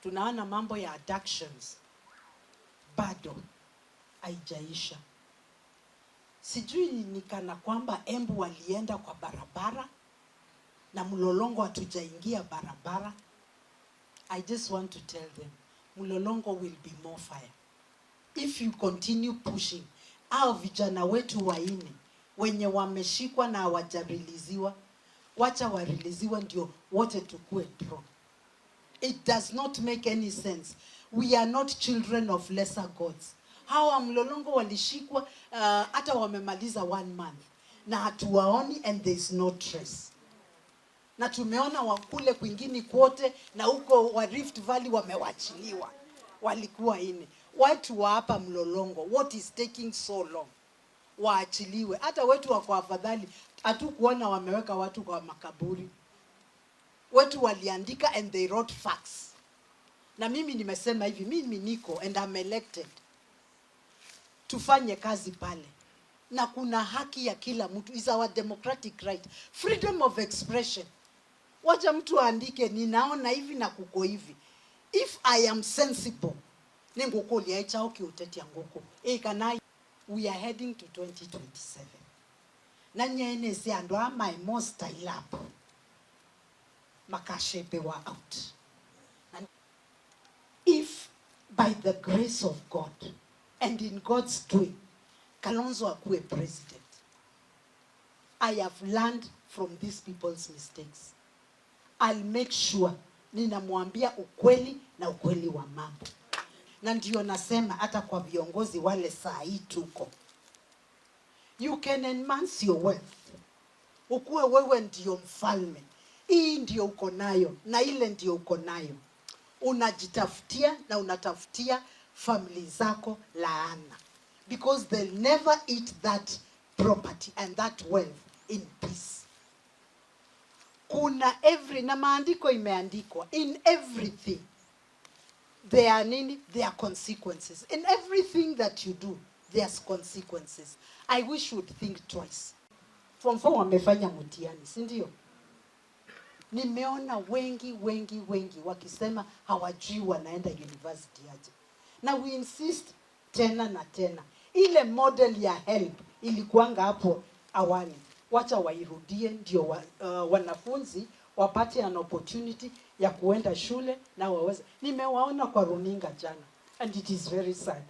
Tunaona mambo ya abductions bado haijaisha. Sijui ni kana kwamba Embu walienda kwa barabara na Mlolongo hatujaingia barabara. I just want to tell them Mlolongo will be more fire if you continue pushing. Hao vijana wetu 4 wenye wameshikwa na hawajareleasiwa, wacha wareleasiwe ndio wote tukue draw. It does not make any sense. We are not children of lesser gods. Hawa Mlolongo walishikwa hata wamemaliza one month na hatuwaoni and there is no trace. Na tumeona wakule kwingine kwote na huko wa Rift Valley wamewachiliwa, walikuwa 4. Watu wa hapa Mlolongo, what is taking so long? Waachiliwe. Hata wetu wako afadhali, hatukuona wameweka watu kwa makaburi. Wetu waliandika and they wrote facts. Na mimi nimesema hivi, mimi niko and I'm elected. Tufanye kazi pale. Na kuna haki ya kila mtu, is our democratic right. Freedom of expression. Wacha mtu aandike ninaona hivi na kuko hivi. If I am sensible, ningukulia ichao kiutetia nguku. Ikana we are heading to 2027. Na nyene si andu ama more style up. Makashepewa out. And if by the grace of God and in God's doing, Kalonzo akuwe president, I have learned from these people's mistakes. I'll make sure ninamwambia ukweli na ukweli wa mambo. Na ndio nasema hata kwa viongozi wale saa hii tuko, you can enhance your wealth, ukuwe wewe ndio mfalme, hii ndio uko nayo na ile ndio uko nayo, unajitafutia na unatafutia family zako laana, because they'll never eat that property and that wealth in peace. Kuna every na maandiko imeandikwa in everything there are nini, there are consequences in everything that you do, there's consequences. I wish you would think twice. Form 4 wamefanya mtihani, si ndio? Nimeona wengi wengi wengi wakisema hawajui wanaenda university aje, na we insist tena na tena, ile model ya HELB ilikuanga hapo awali, wacha wairudie ndio wanafunzi wapate an opportunity ya kuenda shule na waweze. Nimewaona kwa runinga jana and it is very sad.